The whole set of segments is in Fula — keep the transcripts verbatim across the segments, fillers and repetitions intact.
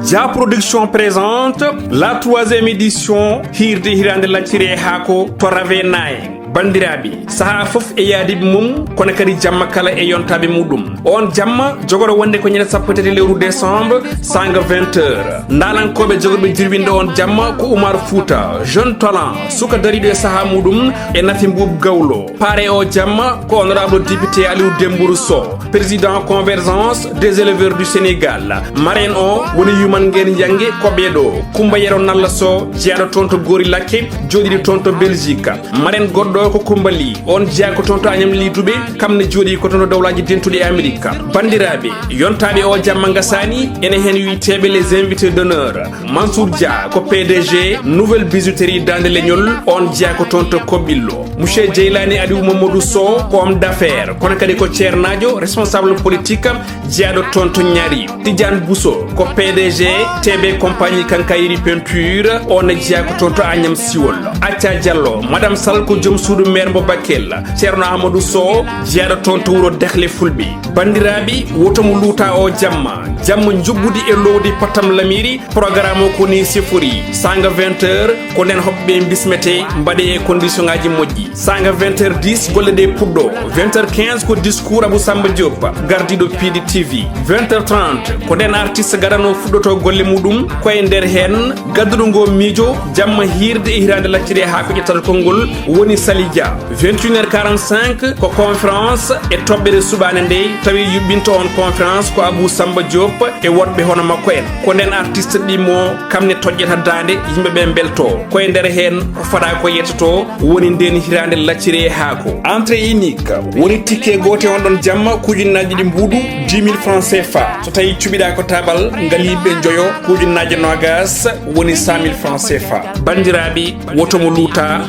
Ja Production présente la troisième édition Hirde Hirande Lacciri e Haako to Rave Nine. Bandiraɓe, saha fof e yaadiɓe mum, kono kadi jamma kala e yontaɓe muɗum. On jamma jogoɗo wonde ko ñande sappo e tati lewru décembre, sanga vingt heures. Ndalankoɓe jogorɓe jirwinde on jamma ko Oumar Fouta, jeune talent, suka dariɗo e saha muɗum, e Nafi Mbuub Gawlo. Pare o jamma ko honorable député Aliou Dembourou Sow, président Convergence des éleveurs du Sénégal. Marraine o woni Yuman Ngeen Yange Koɓeɗo, Kumba Yero Nalla Sow, jeyaɗo toon to Gori Lakke, joɗiɗo toon to Belgique. Marraine goɗɗo o ko Kumba Ly, on jeya ko toon to Agnam Ly Dubé, kam ne joɗi ko toon to Dawlaji Dentuɗi e Amérique. Bandiraɓe, yontaɓe o jamma gasani, ene hen wiyteɓe les invités d'honneur. Mansour Dia ko P D G Nouvelle Bijouterie Dande Leñol, on jeya ko toon to Koɓɓillo. Monsieur Jeylani Aliou Mamadou Sow ko homme d'affaires, kono kadi ko ceernaajo, responsable politique, jeyaɗo toon to Ñaari. Tidiane Bousso ko P D G T B Compagnie Quincaillerie Peinture, on jeya ko toon to Agnam Siwol. Acca Diallo, Madame Sall ko joom suudu maire mo Bakel. Ceerno Amadou Sow, jeyaɗo toon to wuro Dehle Fulɓe. Bandiraɓe, woto mo luuta o jamma. Jamma njuɓɓudi e lowdi Patam Lamiri, programme o ko ni sifori. Sanga vingt heures, ko nden hoɓɓe bismete, mbaɗe e condition ngaji moƴƴi. Sanga vingt heures dix, golle ɗe puɗɗo. Vingt heures quinze ko discours Abou Samba Diop, gardiɗo P D T V. Vingt heures trente, ko nden artiste gadano fuɗɗoto golle muɗum, ko e nder hen gadduɗo ngo miijo, jamma hirde e hirande lacciri e haa ko ƴettata konngol woni Sali Dia. Vingt et une heures quarante-cinq ko conférence e toɓɓere suɓaande nde, tawi yuɓɓinto on conférence ko Abou Samba Diop e woɗɓe hono makko en. Ko nden artiste ɗimmo kam ne toƴƴata daande, yimɓe ɓe mbelto. Ko e nder heen ko faɗa ko yettoto woni nden hiraande lacciri e haako. Entrée unique woni ticket goote on ɗon jamma ko ujunnaaji ɗiɗi mbuuɗu, dix mille francs C F A. So tawi cuɓiɗa ko tabal ngal yimɓe njoyo ko ujunnaaji noogas woni cent mille francs C F A. Banndiraaɓe, woto mo luuta.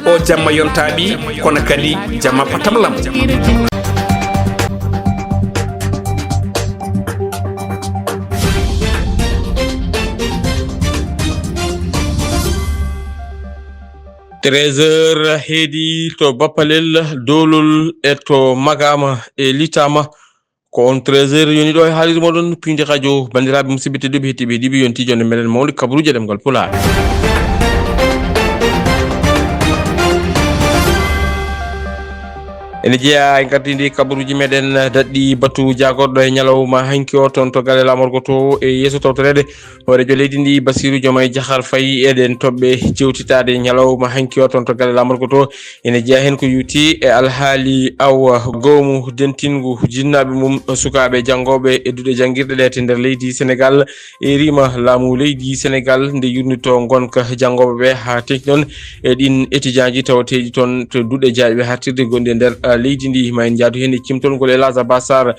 O jamma yontaaɓi, kono kadi jamma patamlam. Treize heures heedi to Bapalel, Dolol e to Magama e Litama. Ko on treize heures yoni ɗo e haalirde moɗon piinde radio. Banndiraaɓe, musidɓe tedduɓe, heɗiiɓe, heɗiiɓe, yonti jonde meɗen mawde kabaruuji e ɗemngal Pulaar. Ene jeyaa e ngardiindi kabaruuji meɗen daɗɗi batu jaagorɗo e ñalawma hanki o toon to galle laamorgo to e yeeso tawtoreede hooreejo leydi ndi Bassirou Diomaye Diakhar Faye. Eɗen toɓɓe jewtitaade ñalawma hanki o toon to galle laamorgo to. Ene jeyaa heen ko yuuti e alhaali awa goomu dentingu jinnaaɓe mum, sukaaɓe janngooɓe e duɗe janngirɗe ɗe to nder leydi Senegaal. E rima laamu leydi Senegaal nde yurnitoo ngonka janngooɓe ɓe haa teŋti noon e ɗiin etijaaji tawateeɗi toon to duɗe jaayɓe haaɗtirde gonɗi e nder, ah, leydi ndi. Ma en njaadu heen e cimtol ngol e Laasa Ba Sarr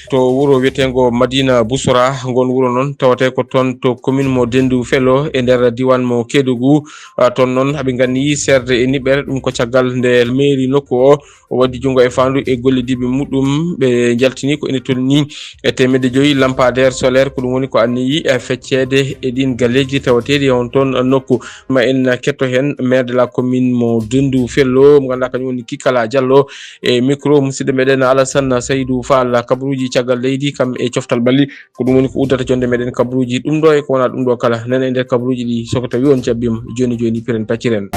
to wuro wiyeteengo Madina Busora. Ngon wuro noon tawatee ko toon to commune mo Dendu Felo e nder diiwaan mo Kedougou. Ah, toon noon haɓe nganni seerde e niɓɓere, ɗum ko caggal nde mairie nokku o o waddi junngo e faandu e gollidii ɓe muɗum. Ɓe njaltini ko ene tolni e teemedde joyi lampadaire solaire, ko ɗum woni ko anniyi e fecceede e ɗiin galleeji tawateeɗi on toon nokku. Ma en ketto heen maire de la commune mo Dendu Fello, mo ngannduɗaa kañum woni Kikala Diallo, e micro musidɗo meɗen Alassane Saydou Fall. Kabaruuji caggal leydi kam e coftal ɓalli, ko ɗum woni ko uddata jonde meɗen kabaruuji ɗum ɗo e ko wonaa ɗum ɗo kala. Nana e nder kabaruuji ɗi, so ko tawi on jaɓɓiima, jooni jooni piren pacciren.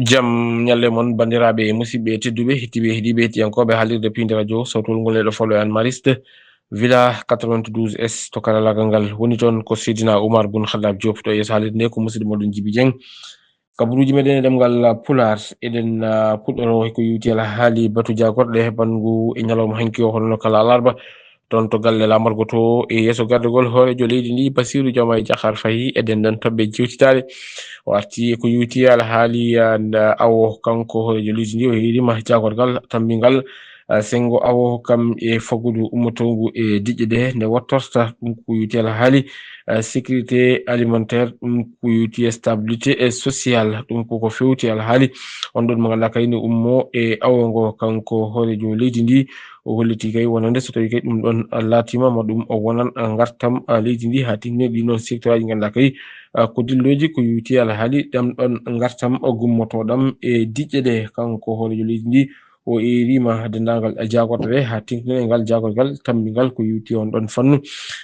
Jam ñalle mon, banndiraaɓe e musidɓe tedduɓe, heɗiiɓe, heɗiiɓe, heɗiyankooɓe haalirde piinde radio sawtol ngol e ɗo Folo e Anne Mariste, Villa quatre-vingt-douze S to karalaagal ngal. Woni toon ko Seydina Oumar Boun Khaddab Diop, to yeeso haalirde nde ko musidɗo moɗon Djiby Dieng. Kabaruuji meɗen e ɗemngal Pulaar, eɗen, ah, puɗɗoro e ko yowiti alhaali batu jaagorɗe banngu e ñalawma hanki o, hono no kala alarba, toon to galle laamorgo to e yeeso gardagol hooreejo leydi ndi, Bassirou Diomaye Diakhar Faye, e denndan toɓɓe jewtitaade. O arti e ko yowiti alhaali, ah, nda awo kanko hooreejo leydi ndi, o hirima jaagorgal tammbingal, ah, senngo awo kam e faggudu ummotoongu e diƴƴe ɗe nde wattorta. Ɗum ko yowiti alhaali, ah, sécurité alimentaire, ɗum ko yowiti e stabilité e sociale, ɗum ko ko fewti alhaali on ɗon mo ngannduɗaa kay ne ummo e awo ngo kanko hooreejo leydi ndi. O holliti kay wonande so tawi kay ɗum ɗon laatiima ma ɗum o wonan ngartam, ah, leydi ndi haa tigi ɗi noon secteur aji ngannduɗaa kay, ah, ko dillooji ko yowiti alhaali ɗam ɗon ngartam gummotoɗam e diƴƴe ɗe. Kanko hooreejo leydi ndi O eeriima denndaangal jaagorɗe ɗe haa teeŋtinen e ngal jaagorgal tammbingal ko yowiti on ɗon fannu.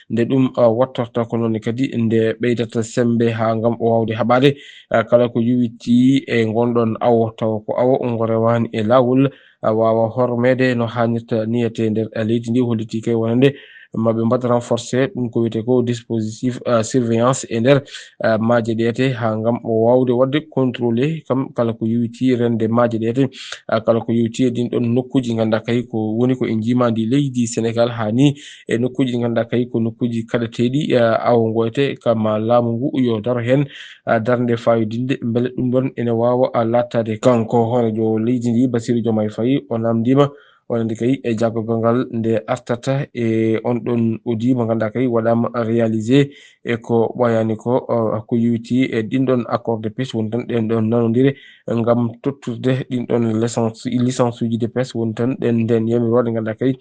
Nde ɗum, ah, wattorta ko noon kadi nde ɓeydata semmbe haa ngam o waawde haɓaade, ah, kala ko yowiti e ngon ɗon awo, tawa ko awo ngo rewaani e laawol, ah, waawa hormeede no haanirta ni e nder, ah, leydi ndi. Hollitii kay wonande maɓɓe mbaɗa renforcer ɗum ko wiyetee ko dispositif, ah, surveillance e nder, ah, maaje ɗe te haa ngam o waawde waɗde contrôler kam kala ko yowiti rende maaje ɗe te, ah, kala ko yowiti e ɗin ɗon nokkuuji ngannduɗaa kay ko woni ko e njiimaandi leydi Senegal haa ni e nokkuuji ngannduɗaa kay ko nokkuuji kaɗeteeɗi, ah, awo ngoyte kam laamu ngu yo daro heen, ah, darnde fayodinde mbele ɗum ɗon ene waawa, ah, laattaade. Kanko hooreejo leydi ndi Bassirou Diomaye Faye o namndiima wonande kay e jaagorgal ngal nde artata e on ɗon audit mo ngannduɗaa kay waɗaama réalisé e ko ɓooyaani ko, uh, ko yowiti e ɗin ɗon accord de pêche woni tan ɗen ɗon nanondire ngam tottirde ɗin ɗon licence, licence uji de pêche woni tan ɗen nden yamiroore ngannduɗaa kay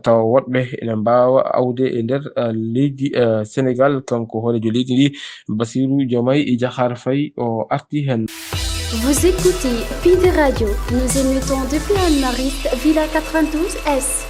tawa woɗɓe ene mbaawa awde e nder, uh, leydi, uh, Senegal. Kanko hooreejo leydi ndi Bassirou Diomaye Diakhar Faye o arti heen. Vous écoutez Pinde Radio. Nous émettons depuis Anne-Mariste, Villa quatre-vingt-douze S.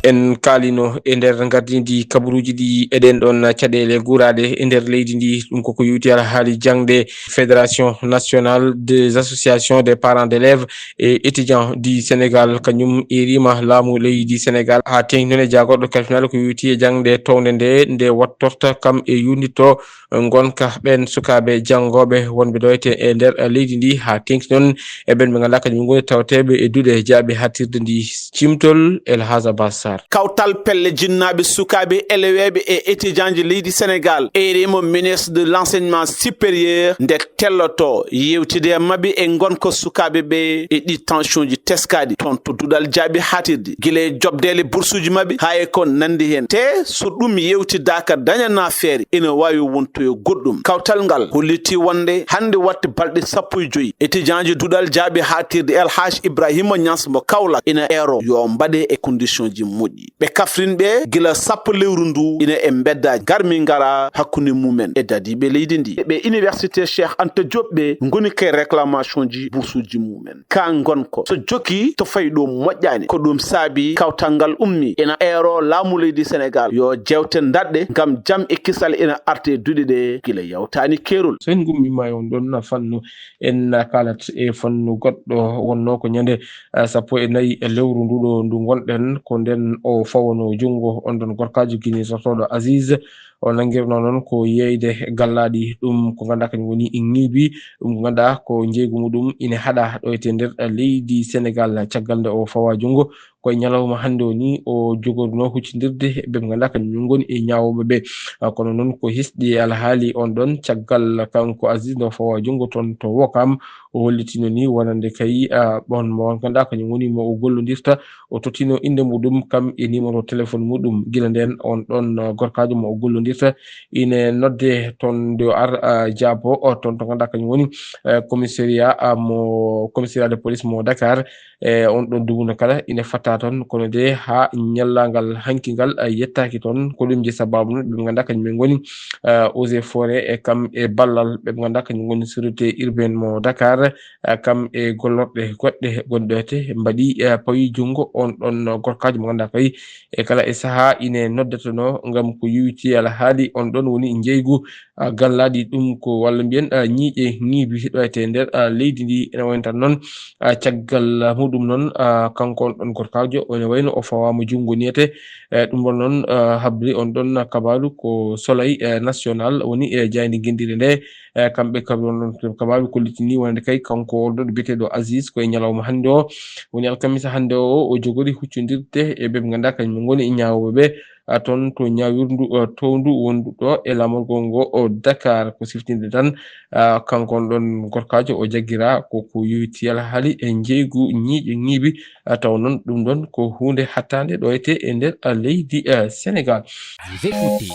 En kaalino e nder ngardiindi kabaruuji ɗi e ɗen ɗon caɗeele guuraaɗe e nder leydi ndi. Ɗum koko yowiti alhaali jaŋde Fédération Nationale des Associations des Parents d'Élèves et Étudiants du Sénégal. Kañum eeriima laamu leydi Senegal haa teeŋti noon e jaagorɗo kalfinaale ko yowiti e jaŋde townde nde, nde wattorta kam e yurnitto ngonka ɓen sukaaɓe janngooɓe wonɓe ɗo e te-, e nder, eh, leydi ndi, haa teeŋti noon e ɓen ɓe ngannduɗaa kañum ngoni tawteeɓe e duɗe jaaɓi haaɗtirde ndi. Cimtol El Hadj Abbas Sarr. Kawtal pelle jinnaaɓe sukaaɓe eleweeɓe e étudiantji leydi Senegal eeriima ministre de l'enseignement supérieur nde telloto yewtide e maɓɓe e ngonka sukaaɓe ɓe e ɗi tensionji teskaaɗi toon to duɗal jaaɓi haaɗtirde, gila e joɓdeele bursuuji maɓɓe haa e ko nanndi heen. Te so ɗum yewtidaaka dañanaa feere, ina waawi wontoyo goɗɗum. Kawtal ngal hollitii wonde hannde waɗti balɗe sappo e joy, étudiantji duɗal jaaɓi haaɗtirde El Hadj Ibrahima Niass mo Kaolack ina eero yo mbaɗe e conditionji moƴƴi. Ɓe Kaffrine ɓe gila sappo lewru ndu ina e mbeddaaji ngarmi ngara hakkunde mumen e dadiiɓe leydi ndi. Ɓe université Cheikh Anta Diop ɓe ngoni kay réclamationji bursuuji mumen. Ka ngonka so jokki to fayi ɗo moƴƴaani. Ko ɗum saabi kawtal ngal ummi ina eero laamu leydi Senegal yo jeewte daɗɗe ngam jam e kisal ina arte duɗe ɗe gila yawtaani keerol. So en ngummiima e on ɗon fannu, en kaalat e fannu goɗɗo wonnoo ko ñande, ah, sappo e nayi e lewru ndu ɗo ndu ngonɗen, ko nden o fawano junngo on ɗon gorkaajo guinesortooɗo Aziz. O nanngirno noon ko yeeyde gallaaɗi, ɗum ko ngannduɗaa kañum woni ŋiibi, ɗum ko ngannduɗaa ko njeeygu muɗum ine haɗa ɗo e te nder leydi Senegal. Caggal nde o fawa junngo, ko e ñalawma hannde o ni o jogorno huccindirde e ɓe ngannduɗaa kañum ngoni e ñaawooɓe ɓe. Ah, kono noon ko hisɗi e alhaali on ɗon, caggal kanko Aziz nde o fawa junngo toon to Wokam, o hollitino ni wonande kay, ah, on mo ngannduɗaa kañum woni mo o gollondirta, o tottino innde muɗum kam e numéro téléphone muɗum. Gila nden on ɗon, ah, gorkaajo mo o gollondirta ine nodde toon nde o ar, ah, jaabo o toon to ngannduɗaa kañum woni, eh, commissariat, ah, mo commissariat de police mo Dakar. E on ɗon dumunna kala ina fatta toon, kono de haa ñallaagal hanki ngal, ah, yettaaki toon. Ko ɗum je sababu noon ɓe ngannduɗaa kañum en ngoni, ah, eaux et forêts e kam e ballal ɓe ngannduɗaa kañum ngoni sûreté urbaine mo Dakar, ah, kam e gollorɗe goɗɗe gonɗe te mbaɗi, ah, pawi junngo on ɗon gorkaajo mo ngannduɗaa kay e kala e sahaa ine noddatono ngam ko yowiti alhaali on ɗon woni njeeygu, ah, gallaaɗi, ɗum ko walla mbiyen, ah, ñiiƴe ŋiibi ɗo e te nder, ah, leydi ndi ene wayi tan noon, ah, caggal muɗum noon, ah, kanko on ɗon gorkaajo ene wayno o fawaama junngo niyete. Eh, ɗum ɗon noon, ah, habri on ɗon kabaaru ko Soleil, eh, National woni e jaaynde ngenndire nde. Eh, kamɓe kabri on ɗon kabaaru kollitini wonande kay kanko on ɗon biyeteeɗo Aziz ko e ñalawma hannde o woni alkamisa hannde o, o jogori huccondirde e ɓe ɓe ngannduɗaa kañum ngoni e ñaawooɓe ɓe, ah, toon to ñaawirndu, ah, towndu wondu ɗo e laamorgo ngo o Dakar. Ko siftinde tan, ah, kanko on ɗon gorkaajo o jaggira ko ko yowiti alhaali e njeeygu ñiiƴe ŋiibi, ah, taw noon ɗum ɗon ko huunde hattaande ɗo e te e nder, ah, leydi, ah, Senegal. Vous écoutez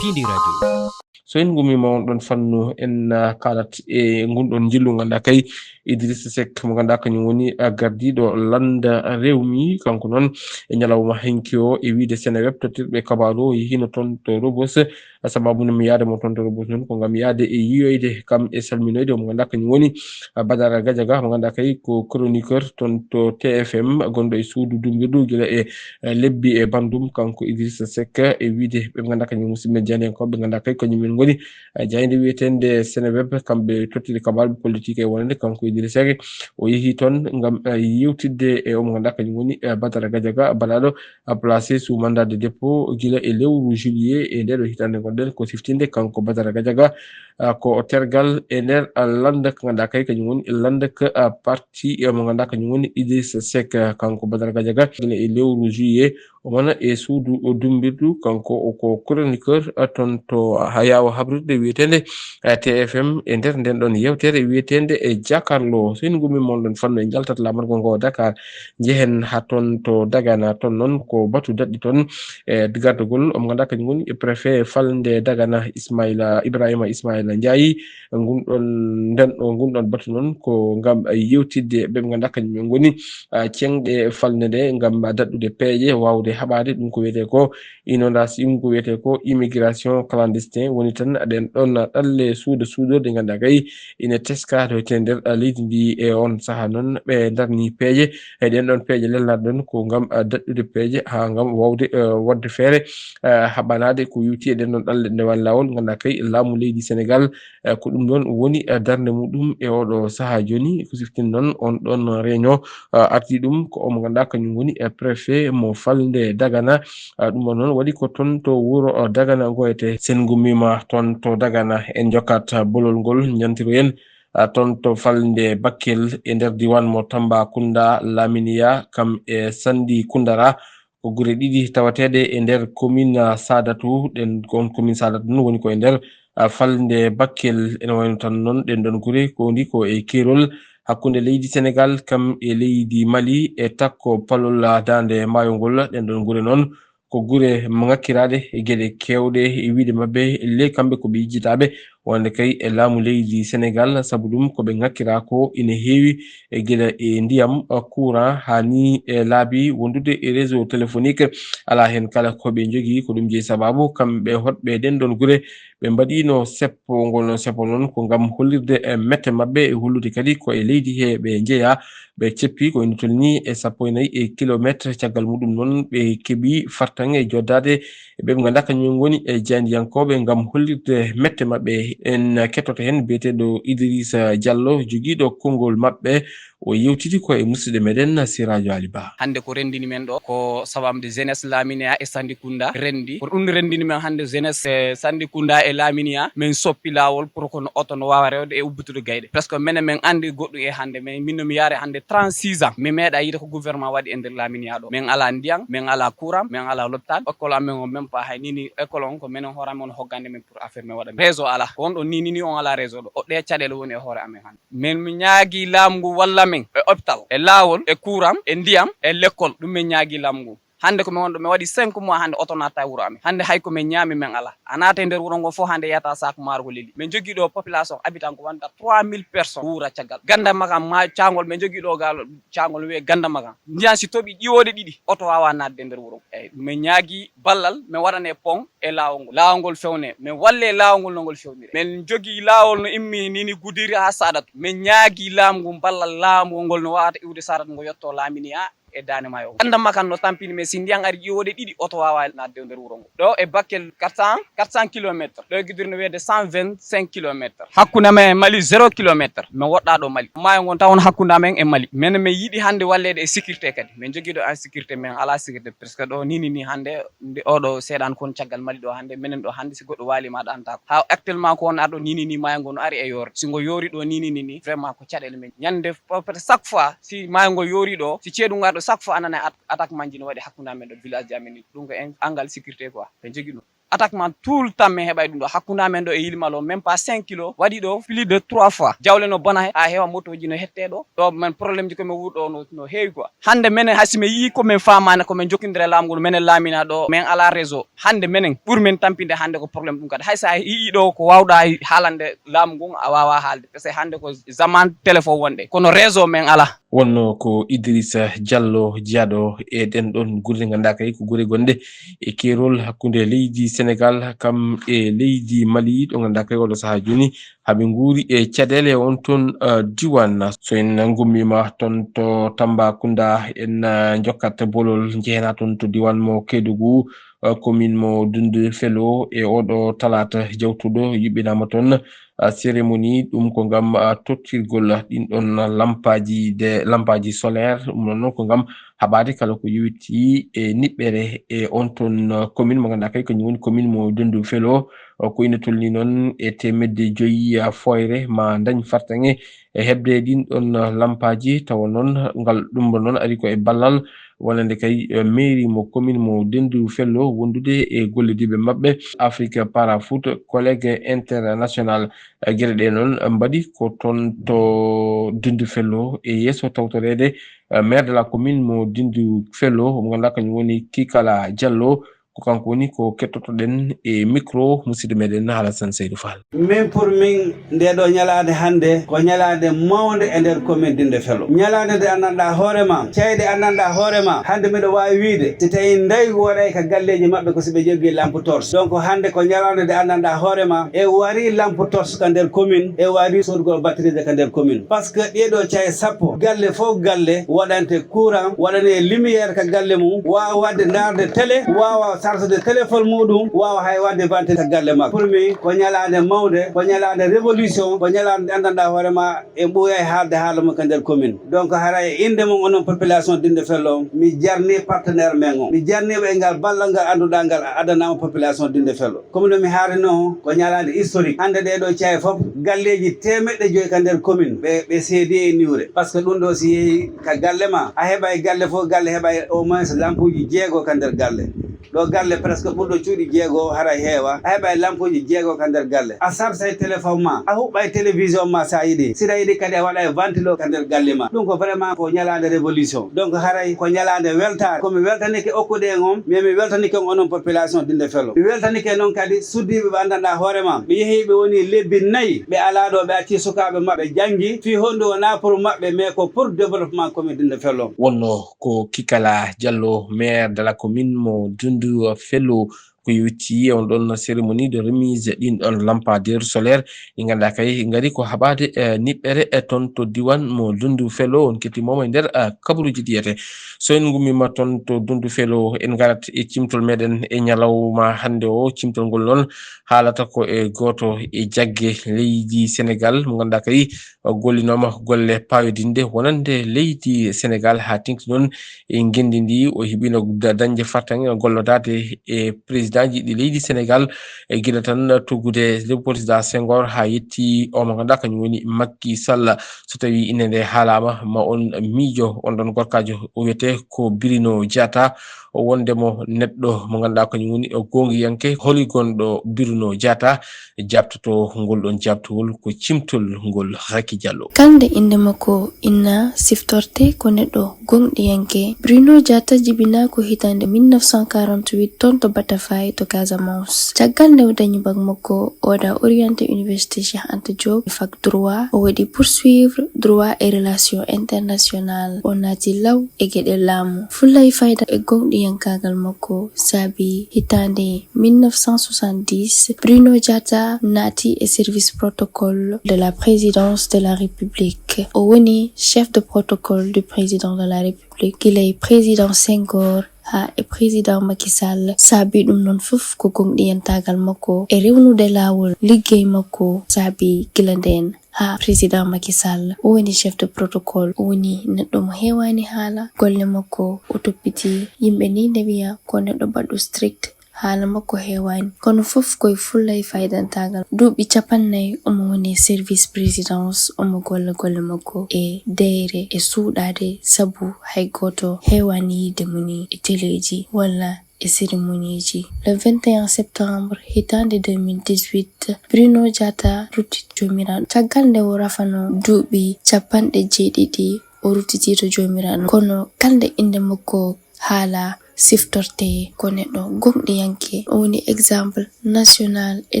Pindi Radio. So en ngummiima on ɗon fannu, en, ah, kaalat e ngun ɗon njillu ngannduɗaa kay Idrissa Seck mo ngannduɗaa kañum woni, ah, gardiiɗo lannda rewmi. Kanko noon e ñalawma hanki o e wiyde Seneweb tottirɓe kabaaru o yehiino toon to Rebeuss, Sababu ne mi yaade mo toon to Rebus noon ko ngam yaade e yiyoyde kam e salminoyde mo ngannduɗaa kañum woni, ah, Badara Gadiaga, mo ngannduɗaa kay ko chroniqueur toon to T F M, gonɗo e suudu dumbirdu gila e, eh, lebbi e banndum, kanko Idrissa Seck, e wiide ɓe ngannduɗaa kañum musidɓe jaaniyankooɓe ɓe ngannduɗaa kay kañum en ngoni, eh, jaaynde wiyeteende Seneweb, kamɓe tottide kabaaru politique e wonande kanko Idrissa Seck. O yehi toon ngam, eh, yewtidde e o mo ngannduɗaa kañum woni, eh, Badara Gadiaga, baɗaaɗo a placé sous mandat de dépôt gila e lewru juillet e nde ɗo hitaande ngonɗen ko siftinde kanko Badara Gadiaga, ah, ko o tergal e nder, ah, lannda ko ngannduɗaa kay kañum woni lannda ko, ah, parti, eh, mo ngannduɗaa kañum woni Idrissa Seck, ah, kanko Badara Gadiaga gila e lewru juillet o wona e suudu o dumbirdu kanko o ko chroniqueur, ah, toon to, ah, yaawa habrirde wiyeteende, ah, T F M e nder nden ɗon yewtere wiyeteende e Jakarlo. So en ngumii mon ɗon fannu e njaltat lamargo ngo Dakar, njehen haa toon to Dagana, toon noon ko batu daɗɗi toon e gardagol, omo ngannduɗaa kañum woni préfet falnde Dagana, Ismaila, Ibrahima Ismaila Ndiaye. Ngun ɗon, nden ɗo, ngun ɗon batu noon ko ngam yewtidde ɓe ɓe ngannduɗaa kañum en ngoni, ah, ceŋɗe falnde nde ngam daɗɗude peeje, waawde haɓaade ɗum ko wiyetee ko inondation, ɗum ko wiyetee ko immigration clandestin. Woni tan ɗen ɗon ɗalle suuda suudorde ngannduɗaa kay ina teska to e nder, ah, leydi ndi. E on sahaa noon ɓe ndarni peeje, e ɗen ɗon peeje lelnaaɗe ɗon ko ngam, ah, daɗɗude peeje haa ngam waawde, eh, waɗde feere, eh, haɓanaade ko yowti e ɗen ɗon ɗalle nde walla laawol ngannduɗaa kay laamu leydi Senegal, eh, ko ɗum ɗon woni, eh, darnde muɗum e oɗo sahaa jooni. Ko siftin noon on ɗon réunion, eh, ardi ɗum ko omo ngannduɗaa kañum woni, eh, préfet mo falnde Dagana. Ah, ɗum ɗon noon waɗi ko toon to wuro, ah, Dagana ngoyete. Sen ngummiima toon to Dagana, en njokkat, ah, bolol ngol, njantiroyen, ah, toon to falnde Bakkel e nder diiwaan mo Tambacounda, Laminiya kam e Sanndi Kundara. Ko gure ɗiɗi tawateeɗe e nder commune, ah, Sadatu. Ɗen, on commune Sadatu noon woni ko e nder, ah, falnde Bakkel. Ene wayno tan noon ɗen ɗon gure ko ndi ko e keerol hakkunde leydi Senegal kam e leydi Mali e takko palol, ah, daande maayo ngol. Ɗen ɗon gure noon ko gure ngakkiraaɗe e geɗe keewɗe e wiyde maɓɓe le kamɓe ko ɓe yejjitaaɓe wonde kay e laamu leydi Senegal, sabu ɗum ko ɓe ngakkiraa ko ina heewi e gila e ndiyam, courant, haa ni e laabi wondude e réseau téléphonique. Alaa heen kala ko ɓe njogii, ko ɗum jeyi sababu kamɓe hoɗɓe ɗen ɗon gure ɓe mbaɗiino seppo. Ngol seppo noon ko ngam hollirde e mette maɓɓe e hollude kadi ko e leydi he ɓe njeyaa. Ɓe ceppi ko ina tolnii e sappo e nayi e kilomeetre. Caggal muɗum noon, ɓe keɓi fartaŋŋe e joddaade e ɓe ɓe ngannduɗaa kañum ngoni e jaayndiyankooɓe ngam hollirde mette maɓɓe. En kettoto heen biyeteeɗo Idrissa Diallo, jogiiɗo konngol maɓɓe. O yewtidi ko e musidɗo meɗen Sirajo Ali Ba. Hannde ko renndini men ɗo ko sawamde jeunesse Lamine e Sandi Kunda renndi. Ko ɗum renndini men hannde jeunesse, eh, Sandi Kunda e Lamine. Min soppi laawol pour que no oto no waawa rewde e ubbitude gayɗe. Presque menen min anndi goɗɗum e hannde, mais min no mi yaare hannde trente-six ans. Mi meeɗa yiide ko gouvernement waɗi e nder Lamine ɗo. Min alaa ndiyam, min alaa courant, min alaa lopital. École amen on même pas hay ni ni école on ko menen hoore amen on hoggande min pour affaire min waɗa. Réseau alaa. Ko on ɗo ni ni ni on alaa réseau ɗo. O ɗe caɗeele woni e hoore amen hannde. Min mi ñaagii laamu ngu walla min e hôpital, e laawol, e courant, e ndiyam, e lekkol. Ɗum min ñaagii laamu ngu. Hannde ko min wonɗo, min waɗi cinq mois hannde oto naata e wuro amen. Hannde hay ko min ñaami min alaa. A naata e nder wuro ngo fof hannde yiyata sac maaro ko leli. Min jogii ɗo population habitant ko wonta trois mille personnes wuura caggal. Ganda Makan ma caangol min jogii ɗo gal caangol wiyee Ganda Makan. Ndiyan si toɓi ƴiwoɗe ɗiɗi oto waawa naatde e nder wuro ngo. Eyyi, min ñaagii ballal, min waɗanee pont e laawol ngol. Laawol ngol fewne, min wallee laawol ngol no ngol fewniri. Min jogii laawol no immi ni ni Gudiri haa Saadatu. Min ñaagii laamu ngu ballal laawol ngol no waawata iwde Saadatu ngo yotto Lamine e Daande Maayo. Ganda Makan no tampini, mais si ndiyan ari ƴiwoɗe ɗiɗi oto waawa naatde e nder wuro ngo. Ɗo e Bakkel quatre cents, quatre cents kilomètres. Ɗo e Gudiri no wiyede cent vingt-cinq kilomètres. Hakkunde amen e Mali zéro kilomètre. Min woɗɗaa ɗo Mali. Maayo ngon tawon hakkunde amen e Mali. Min min yiɗi hannde walleede e sécurité kadi. Min jogii ɗo insécurité, min alaa sécurité. Parce que ɗo ni ni ni hannde nde oɗo seeɗan kon caggal Mali ɗo hannde, minen ɗo hannde si goɗɗo waali ma ɗantaako. Haa actuellement ko won arɗo ni ni ni maayo ngo no ari e yoorde. Si ngo yoori ɗo ni ni ni ni, vraiment ko caɗeele men. Ñande fof, peut-être chaque fois si maayo ngo yoori ɗo, si ceeɗu ngarɗo chaque fois a nana at-, attaque manji no waɗi hakkunde amen ɗo village ji amen ni. Ɗum ko en angal sécurité quoi. Ɓe jogii ɗum. Attaque man tout le temps min heɓay ɗum ɗo. Hakkunde amen ɗo e Yilimal o, même pas cinq kilos, waɗi ɗo plus de trois fois. Jawle no bona he, haa heewa motooji no hettee ɗo. Ɗo men problème ji ko min wuuri ɗo no, no heewi quoi. Hannde menen hay si min yii ko min faamaani ko min jokkindira e laamu ngu, menen Lamine ɗo, min alaa réseau. Hannde menen ɓuri min tampinde hannde ko problème ɗum kadi. Hay so a yii ɗo ko waawɗaa haalande laamu ngun, a waawaa haalde. Parce que hannde ko zaman téléphone wonɗen. Kono réseau min alaa. Wonno ko Idrissa Diallo, jeyaaɗo e ɗen ɗon gure, ɗe ngannduɗaa kay ko gure gonɗe e keerol hakkunde leydi Senegaal kam e leydi Mali, ɗo ngannduɗaa kay oɗo sahaa jooni haa ɓe nguuri e caɗeele on ton, eh, diiwaan. So en ngummiima ton to Tambacounda, en, eh, njokkat bolol, njehena ton to diiwaan mo Kédougou, eh, commune mo Doundou Fello, e oɗo talaata jawtuɗo yuɓɓinaama ton, eh, cérémonie, ɗum ko ngam, eh, tottirgol ɗin ɗon lampaaji de, lampaaji solaire, ɗum ɗon noon ko ngam haɓaade kala ko yowitii e niɓɓere e on ton, eh, commune mo ngannduɗaa kay kañum woni commune mo Doundou Fello, eh, ko ina tolnii noon e teemedde joyi, eh, fooyre ma dañ fartaŋŋe e heɓde ɗin ɗon, eh, lampaaji, tawa noon ngal ɗum ɗon noon ari ko e ballal wonande kay, eh, mairie mo commune mo Doundou Fello wondude e gollodiiɓe maɓɓe Afrique Para Foot, Collègue International. Eh, geɗe ɗe noon mbaɗi ko toon to Doundou Fello e yeeso tawtoreede, eh, maire de la commune mo Doundou Fello, mo ngannduɗaa kañum woni Kikala Diallo. Ko kanko woni ko kettotoɗen e micro musidɗo meɗen Alassane Seydou Fall. Min pour min, nde ɗo ñalaande hannde ko ñalaande mawnde e nder commune Doundou Fello. Ñalaande nde anndanɗaa hoore ma, cayɗe anndanɗaa hoore ma. Hannde miɗo waawi wiide, si tawi ndaygu waɗay ka galleeji maɓɓe ko si ɓe jogii lampe torche. Donc hannde ko ñalaande nde anndanɗaa hoore ma, e wari lampe torche ka nder commune, e wari soodugol batterie ka nder commune. Parce que ɗee ɗo caye sappo, galle fof galle waɗante courant, waɗane lumière ka galle mum, waawa waɗde ndaarde télé, waawa chargede téléphone muɗum, waawa hay waɗde vente ka galle makko. Pour min ko ñalaande mawnde, ko ñalaande révolution, ko ñalaande nde anndanɗaa hoore ma e ɓooyay haalde haala mum ka nder commune. Donc haray e innde mon onon population Doundou Fello on, mi jarni partenaire men on. Mi jarniiɓe e ngal ballal ngal annduɗaa ngal a adanaama population Doundou Fello. Comme no mi haarinoo, ko ñalaande historique. Hannde ɗee ɗo caye fof, galleeji teemeɗɗe joyi ka nder commune, ɓe, ɓe seedi e niwre. Parce que ɗum ɗo si yehi ka galle ma, a heɓay galle fof, galle heɓay au moins lampuuji jeego ka nder galle. Ɗo galle presque ɓurɗo cuuɗi jeego haray heewa, a heɓay lampuuji jeego ka nder galle. A sarsay téléphone ma, a huɓɓay télévision ma sa yiɗi. Si a yiɗi kadi a waɗay ventilo ka nder galle ma. Ɗum ko vraiment ko ñalaande révolution. Donc haray ko ñalaande weltaare. Ko mi weltanike okkuɗe en on, mais mi weltanike on onon population Doundou Fello. Mi weltanike noon kadi suddiiɓe ɓe anndanɗaa hoore ma. Ɓe yehi ɓe woni lebbi nayi, ɓe alaa ɗo, ɓe acci sukaaɓe maɓɓe janngi. Fii honɗum wonaa pour maɓɓe, mais ko pour développement commune Doundou Fello. Wonno ko Kikala Diallo, maire de la commune mo Doundou Fello, ko yowiti on ɗon cérémonie de remise ɗin ɗon lampadaire solaire, ɗi ngannduɗaa kay ngari ko haɓaade, eh, niɓɓere, eh, toon to diiwaan mo Doundou Fello. On kettiima mo e nder, eh, kabaruuji ɗi yete. So en ngummiima toon to Doundou Fello, en ngarat e cimtol meɗen e ñalawma hannde o. Cimtol ngol noon haalata ko e gooto e jagge leydi Senegaal mo ngannduɗaa kay gollinooma golle paayoɗinɗe wonande leydi Senegaal haa teŋti noon e ngenndi ndi. O heɓiino da-, dañde fartaŋŋe gollodaade e présidentji ɗi leydi Senegaal, e gila tan tuggude Léopold Sédar Senghor haa yetti o mo ngannduɗaa kañum woni Macky Sall. So tawii innde nde haalaama, ma on miijo on ɗon gorkaajo, o wiyetee ko Bruno Diatta. O wonde mo neɗɗo mo ngannduɗaa kañum woni o goongiyanke, holi gonɗo Bruno Diatta, jaabtoto ngol ɗon jaabtowol ko cimtol ngol Racky Diallo. Kalnde innde makko inna siftorte ko neɗɗo goonɗiyanke. Bruno Diatta jibinaa ko hitaande mille neuf cent quarante-huit toon to Batafay to Casamance. Caggal nde o dañi bak makko, o waɗa orienté Université Cheikh Anta Diop e fac droit. O waɗi poursuivre droit et relations internationales. O naati law e geɗe laamu. Fulla e fayda e goonɗiyankaagal makko saabi hitaande mille neuf cent soixante-dix, Bruno Diatta naati e service protocole de la présidence de la République. O woni chef de protocole du président de la République, gila e président Senghor haa e président Macky Sall. Saabi ɗum noon fof ko goonɗiyantaagal makko e rewnude laawol liggey makko. Saabi gila ndeen haa président Macky Sall, o woni chef de protocole, o woni neɗɗo mo heewaani haala. Golle makko, o toppiti yimɓe ni nde wiya ko neɗɗo baɗɗo strict. Haala makko heewaani, kono fof ko e fulla e faydantaagal. Duuɓi capannay omo woni e service présidence, omo golla golle makko e deeyre, e suuɗaade, sabu hay gooto heewaani yiide mo ni e teleeji walla e cérémonieji. Le vingt et un septembre hitaande deux mille dix-huit, Bruno Diatta rutti joomiraaɗo. Caggal nde o rafanoo duuɓi capanɗe jeeɗiɗi, o ruttiti to joomiraaɗo. Kono kalnde innde makko haala, siftorte ko neɗɗo gomɗiyanke. O woni exemple national e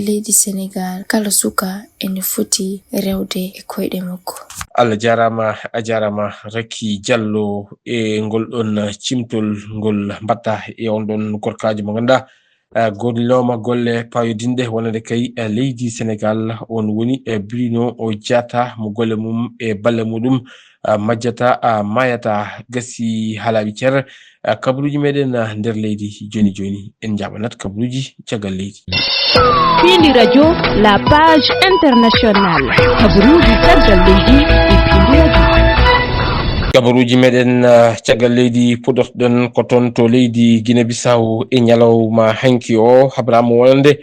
leydi Senegal. Kala suka ene foti rewde e koyɗe makko. Allah jarama, a jarama Raki Diallo e ngol ɗon cimtol ngol mbatta e on ɗon gorkaajo mo ganduɗa, ah, gollooma golle payodinɗe wonande kay, ah, leydi Senegal. On woni, eh, Bruno Diatta mo golle mum e balle muɗum, ah, majjata, ah, mayata. Gasi haalaaɓe cer, ah, kabaruuji meɗen, ah, nder leydi joni joni. En jaɓanat kabaruuji caggal leydi. Piindi Radio, la page internationale. Kabaruuji caggal leydi e Piindi Radio. Kabaruuji meɗen, ah, caggal leydi puɗɗortoɗen ko toon to leydi Guinée Bissau e ñalawma hanki o. Habrama wonande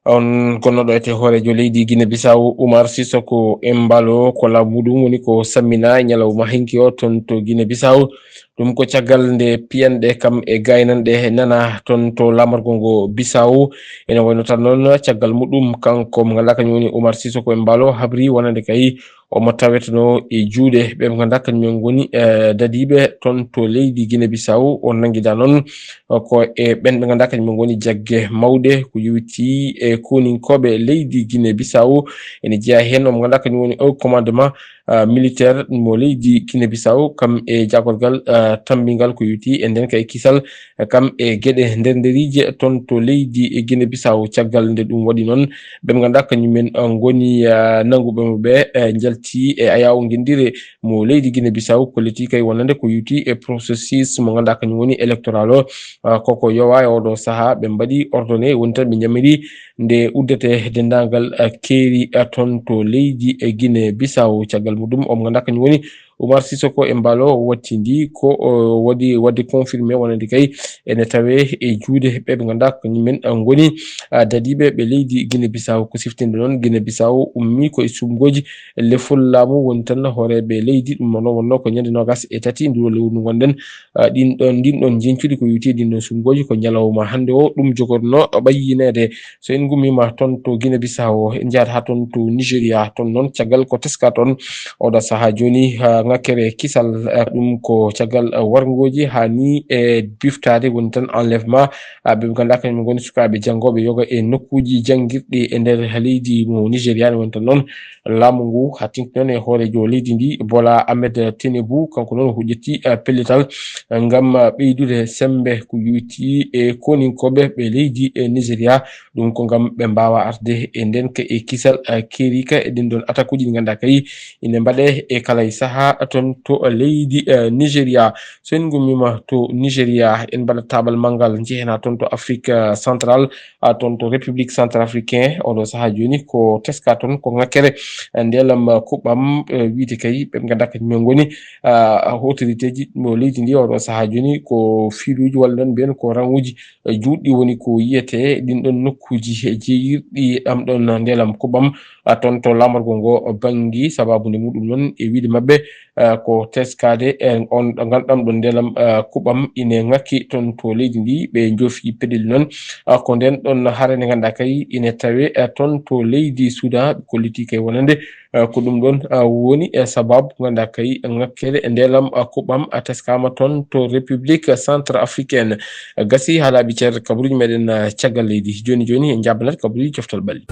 on gonnoɗo e te hoorejo leydi Guinée Bissau, Umar Sissoco Embaló, ko laamu muɗum woni ko sammina e ñalawma hanki o toon to Guinée Bissau. Ɗum ko caggal nde piyanɗe kam e gaynanɗe nana toon to laamorgo ngo Bissau. Ene wayno tan noon caggal muɗum kanko mo ganduɗa kañum woni Umar Sissoco Embaló habri wonande kay omo taweteno e juuɗe ɓe ɓe ganduɗa kañum en ngoni, eh, dadiiɓe toon to leydi Guinée Bissau. O nanngida noon, eh, ko e ɓen ɓe ganduɗa kañum en ngoni jagge mawɗe ko yowiti e koninkooɓe leydi Guinée Bissau. Ene jeyaa heen omo ganduɗa kañum woni haut commandement, ah, militaire mo leydi Guinée Bissau, kam e jaagorgal, ah, tammbingal ko yowiti e nden kay kisal, eh, kam e geɗe nder nderiije toon to leydi e Guinée Bissau. Caggal nde ɗum waɗi noon, ɓe ɓe ganduɗa kañumen, ah, ngoni, ah, nannguɓe mo ɓe, eh, njalti e ayaw ngindire mo leydi Guinée Bissau, kolliti kay wonande ko yowiti e processus mo ganduɗa kañum woni électoral o, ah, koko yowa e oɗo saha. Ɓe mbaɗi ordonné woni tan ɓe ñamiri nde uddete denndaangal, eh, keeri, eh, toon to leydi e Guinée Bissau. Caggal muɗum, omo ganduɗa kañum woni Umar Sissoco Embaló wattindi ko, o waɗi waɗde confirmé wonande kay ene tawe e juuɗe ɓe ɓe ganduɗa kañumen, eh, ngoni, ah, dadiiɓe ɓe leydi Guinée Bissau. Ko siftinde noon, Guinée Bissau ummi ko e suɓngooji lefol laamu, woni tan hooreeɓe leydi. Ɗum noon wonno ko ñande noogas e tati nduɗo lewru ndu ngonɗen. Ah, ɗin ɗon, ndin ɗon jeñcuɗi ko yowiti ɗin ɗon suɓngooji ko ñalawma hannde o ɗum jogorno ɓayyineede. So en ngummiima toon to Guinée Bissau, en njahat haa toon to Nigeria. Toon noon, caggal ko teska toon oɗo saha jooni, ah, ŋakkere kisal, ah, ɗum ko caggal, ah, warngooji haa ni e biftaade woni tan enlèvement, ah, ɓe ɓe ganduɗa kañum ngoni sukaaɓe janngooɓe yoga e nokkuuji janngirɗi e nder leydi mo Nigeria. Ne woni tan noon laamu ngu haa tinti noon e hooreejo leydi ndi, Bola Ahmed Tinubu, kanko noon o huƴƴiti, eh, pellital, eh, ngam, eh, ɓeydude semmbe ko yowiti e koninkooɓe ɓe leydi e Nigeria. Ɗum ko ngam ɓe mbaawa arde e nden ka e kisal, eh, keeri ka e ɗin ɗon atakuuji ɗi ganduɗa kay ine mbaɗe e kala e saha toon to leydi, eh, Nigeria. So en ngummiima to Nigeria, en mbaɗat taabal manngal, njehen haa toon to Afrique, eh, Centrale, ah, toon to République Centrafricaine. Oɗo saha jooni ko teska toon ko ŋakkere, eh, ndelam, eh, kuɓɓam, eh, wiide kay ɓe ɓe ganduɗa kañum en ngoni, ah, autorité ji mo leydi ndi. Oɗo saha jooni ko fiiluuji walla noon mbiyen ko raŋuuji, eh, juutɗi woni ko yiyete ɗin ɗon nokkuuji, eh, jeeyirɗi ɗam ɗon ndelam kuɓɓam, ah, toon to laamorgo ngo banngi. Sabaabu nde muɗum noon e wiide maɓɓe, eh, ko teskaade, eh, on ɗo ganduɗa ɗam ɗon ndelam, eh, kuɓɓam ine ŋakki toon to leydi ndi. Ɓe njoofi peɗeli noon, eh, ko nden ɗon hare nde ganduɗa kay ine tawe, eh, toon to leydi Sudan. Ɓe kolliti kay wonande, eh, ko ɗum ɗon, eh, woni, eh, sabaabu ganduɗa kay ŋakkere e ndelam, eh, kuɓɓam, eh, teskama toon to République Centrafricaine. Eh, gasi haalaaɓe cer kabaruuji meɗen, eh, caggal leydi. Jooni jooni en jaɓanat kabaruuji coftal ɓalli.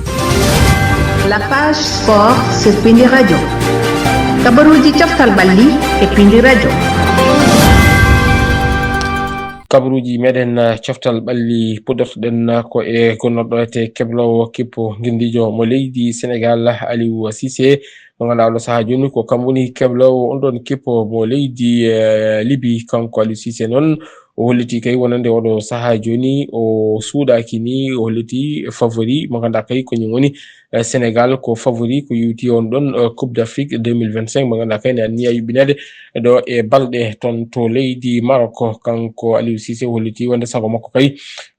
La page sport sur Pindi Radio. Kabaruuji coftal ɓalli e Pindi Radio. Kabaruuji meɗen, eh, coftal ɓalli puɗɗortoɗen, eh, ko e gonnoɗo ete kebloowo kippo ngenndiijo mo leydi Senegal, Aliou Cissé. Mo ganduɗa oɗo saha jooni ko kam woni kebloowo on ɗon kippo mo leydi, eh, Libi. Kanko Aliou Cissé noon o holliti kay wonande oɗo saha jooni o suuɗaki ni, o holliti favori mo ganduɗa kay ko ñum woni, eh, Senegal ko favori ko yowiti on ɗon, eh, Coupe d'Afrique deux mille vingt-cinq mo ganduɗa kay ne anniya yuɓɓinede ɗo e balɗe toon to leydi Maroc. Kanko Aliou Cissé o holliti wonde sago makko kay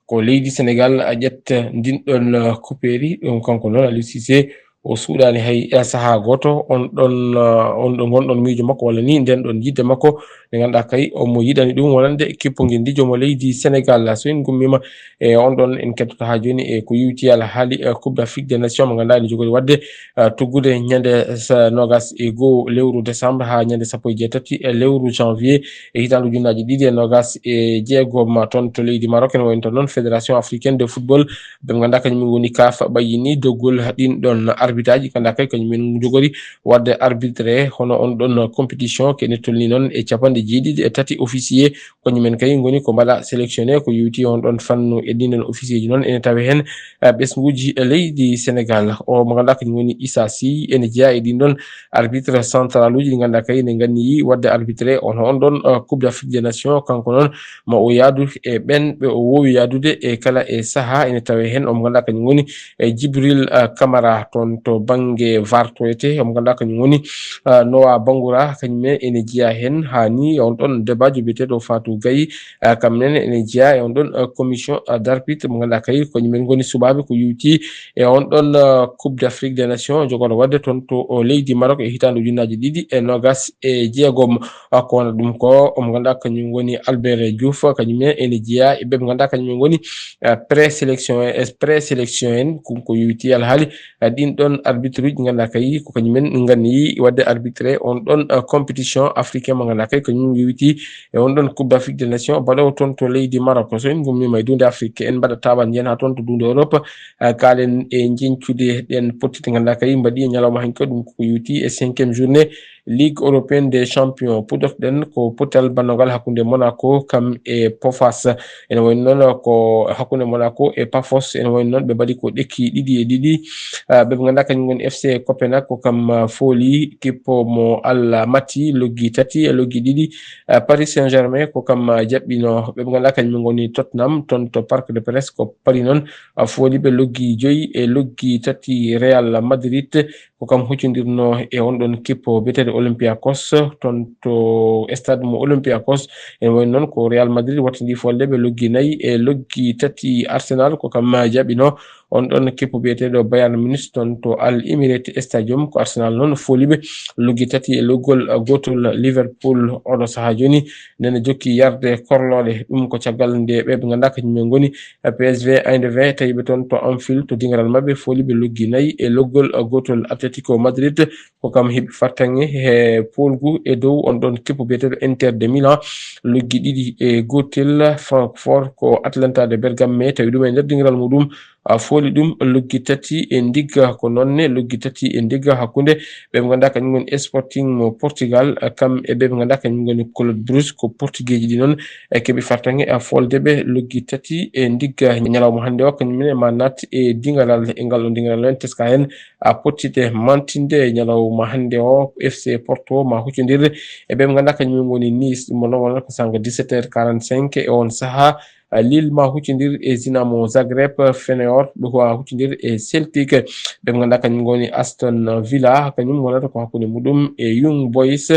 ko leydi Senegal a ƴetta ndin ɗon, eh, kupeeri. Ɗum kanko noon Aliou Cissé O suuɗaani hay, eh, sahaa gooto, on ɗon, eh, on ɗon, ngon ɗon miijo makko, walla ni nden ɗon yiɗde makko, nde ngannduɗaa kay omo yiɗani ɗum wonande kippo ngel ndi jomo leydi Senegal. So en ngummiima e on ɗon, en kettoto haa jooni e ko yowiti alhaali, eh, Coupe d'Afrique des Nations mo ngannduɗaa ene jogori waɗde, eh, tuggude ñande sa-, noogas e goo lewru décembre haa ñande sappo e jeetati e lewru janvier e hitaande ujunnaaji ɗiɗi e noogas e jeegom. Toon to leydi Maroc, ene wayi toon noon Fédération Africaine de Football, ɓe ngannduɗaa kañum ngoni kaf, ɓayyini doggol ɗin ɗon arbitre aji, ngannduɗaa kay kañum en jogori waɗde arbitré hono on ɗon compétition, kene tolni noon e capanɗe jeeɗiɗi e tati officier, kañum en kay ngoni ko mbaɗa sélectionné, ko yowiti on ɗon fannu e ɗin ɗon officier ji noon ene tawe heen, eh, ɓesnguuji leydi Senegal. O mo ngannduɗaa kañum woni Issa Sy, ene jeyaa e ɗin ɗon arbitre central uji ɗi ngannduɗaa kay ene nganniyi waɗde arbitré on, on ɗon, eh, Coupe d'Afrique des Nations, kanko noon ma o yaadu e ɓen ɓe o woowi yaadude e kala e sahaa. Ene tawe heen o mo ngannduɗaa kañum woni e Djibril, eh, Camara, toon to bannge var to wiyetee, o mo ngannduɗaa kañum woni, eh, Noah Bangoura, kañum en ene jeyaa heen. Haa ni on ɗon debaajo biyeteeɗo Fatou Gaye, eh, kam nene ene jeyaa e on ɗon, eh, commission, eh, d'arbitre mo ngannduɗaa kay kañum en ngoni suɓaaɓe ko yowiti e on ɗon, eh, Coupe d'Afrique des Nations jogorɗo waɗde toon to, o, leydi Maroc e hitaande ujunnaaji ɗiɗi e noogas e jeegom. Ah, ko wona ɗum ko, omo ngannduɗaa kañum woni Albert Diouf, kañum en ene jeyaa e ɓe ɓe ngannduɗaa kañum en ngoni, ah, présélection, eh, présélection en, ko, ko yowiti alhaali, ah, ɗin ɗon arbitre uji ɗi ngannduɗaa kay ko kañum en nganniyi waɗde arbitré on ɗon, ah, compétition africain mo ngannduɗaa kay kañum yowiti e on ɗon Coupe d'Afrique des Nations baɗoowo toon to leydi Maroc. So en ngummiima e duunde Afrique, en mbaɗa taaɓan yen haa toon to duunde Europe, ah, kaalen e njeñcude ɗen potti ɗi ngannduɗaa kay mbaɗi e ñalawma hanki o, ɗum ko yowiti e cinquième journée Ligue européenne des champions. Puɗɗotoɗen ko potal banndogal hakkunde Monaco kam e Pofas. Ene wayi noon ko hakkunde Monaco e Pafos. Ene wayi noon ɓe mbaɗi ko ɗekki ɗiɗi e ɗiɗi. Ah, ɓe ɓe ngannduɗaa kañum ngoni F C Copenhague ko kam, ah, fooli kippo mo Almaty loggi tati e loggi ɗiɗi. Ah, Paris Saint-Germain ko kam, ah, jaɓɓino ɓe ɓe ngannduɗaa kañum ngoni Tottenham toon to Parc des Princes, ko Paris noon, ah, fooli ɓe loggi joyi e loggi tati. Real Madrid ko kam huccondirno e on ɗon kippo biyeteeɗo Olympiakos toon to stade mo Olympiakos. Ene wayi noon ko Real Madrid wattindi folde ɓe loggi nayi e loggi tati. Arsenal ko kam jaɓɓino on ɗon kippo biyeteeɗo Bayern Munich toon to Al Emirates Stadium. Ko Arsenal noon fooli ɓe loggi tati e loggol gootol Liverpool oɗo sahaa jooni. Nene jokki yarde korlooɗe. Ɗum ko caggal nde ɓe ɓe ngannduɗaa kañum en ngoni P S V Eindhoven, tawi ɓe toon to Anfield, to dingiral maɓɓe, fooli ɓe loggi nayi e loggol gootol. Atletico Madrid ko kam heɓi fartaŋŋe he poolgu e dow on ɗon kippo biyeteeɗo Inter de Milan, loggi ɗiɗi e gootel. Francfort ko Atalanta de Bergame, tawi ɗum e nder dingiral muɗum, a fooli ɗum loggi tati e ndigga. Ko noon ne loggi tati e ndigga hakkunde ɓe ɓe ngannduɗaa kañum ngoni Sporting mo Portugal, kam e ɓe ɓe ngannduɗaa kañum ngoni Clube Bruges, ko Portugeeji ɗi noon e keɓi fartaŋŋe a folde ɓe loggi tati e ndigga. Ñalawma hannde o kañum ne ma naat e dingalal, e ngal ɗo dingalal en teska heen a pottite mantinde e ñalawma hannde o. F C Porto ma huccondir e ɓe ɓe ngannduɗaa kañum ngoni Nice, ɗum noon wonata ko sanga dix-sept heures quarante-cinq e on sahaa. Ah, Lille ma huccondir e Dinamo Zagreb. Feyenoord ɓe ko huccondir e Celtic. Ɓe ɓe ngannduɗaa kañum ngoni Aston Villa, kañum wonata ko hakkunde muɗum e Young Boys.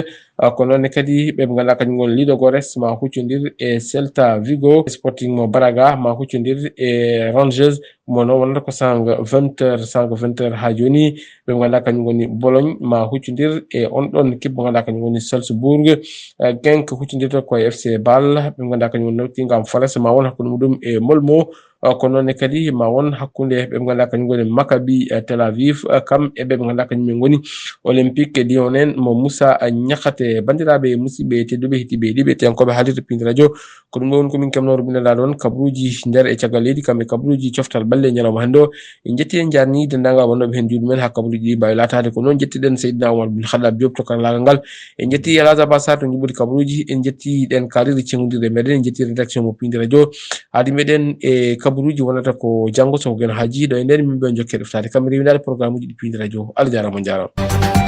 Ah, ko noon ne kadi ɓe ɓe ngannduɗaa kañum ngoni Ludogorets ma huccondir e Celta Vigo. Sporting mo Braga ma huccondir e Rangers, mo noon wonata ko sanga vingt heures, sanga vingt heures haa jooni. Ɓe ɓe ngannduɗaa kañum ngoni Bologne ma huccondir e on ɗon kippo ngannduɗaa kañum ngoni Salzburg. Eh, Genk huccondirta ko e F C Bâle, ɓe ɓe ngannduɗaa kañum ngoni Nottingham Forest ma won hakkunde muɗum e Malmo. Eh, ko noon ne kadi ma won hakkunde ɓe ɓe ngannduɗaa kañum ngoni Maccabi, eh, Tel Aviv, eh, kam e ɓe ɓe ngannduɗaa kañum en ngoni Olympique Lyon en mo Moussa Niakhaté. Banndiraaɓe, musidɓe tedduɓe, heɗiiɓe, heɗiiɓe, tedduɓe heɗiiɓe Piindi Radio, ko ɗum ɗo woni ko min keɓnoo rubinanɗaa ɗon kabaruuji nder e caggal leydi, kam e kabaruuji coftal ɓalli e ñalawma hannde o. En njetti, en njaarni denndaangal wonnooɓe heen juuɗe men haa kabaruuji ɗi mbaawi laataade. Ko noon njettiɗen Seydina Oumar Bun Khattab Diop to karallaagal ngal. En njetti El Hadj Abbas Sarr to njuɓɓudi kabaruuji. En njetti ɗen kaalirɗe ceŋondirɗe meɗen. En njetti rédaction mo Piindi Radio. Haadi meɗen e kabaruuji wonata ko janngo so ko Geno Haaji. Ɗo e nder min mbiya jokkere ɗoftaade kam rewindaade programme uji ɗi Piindi Radio. Allah jaaraama, on njaaraama.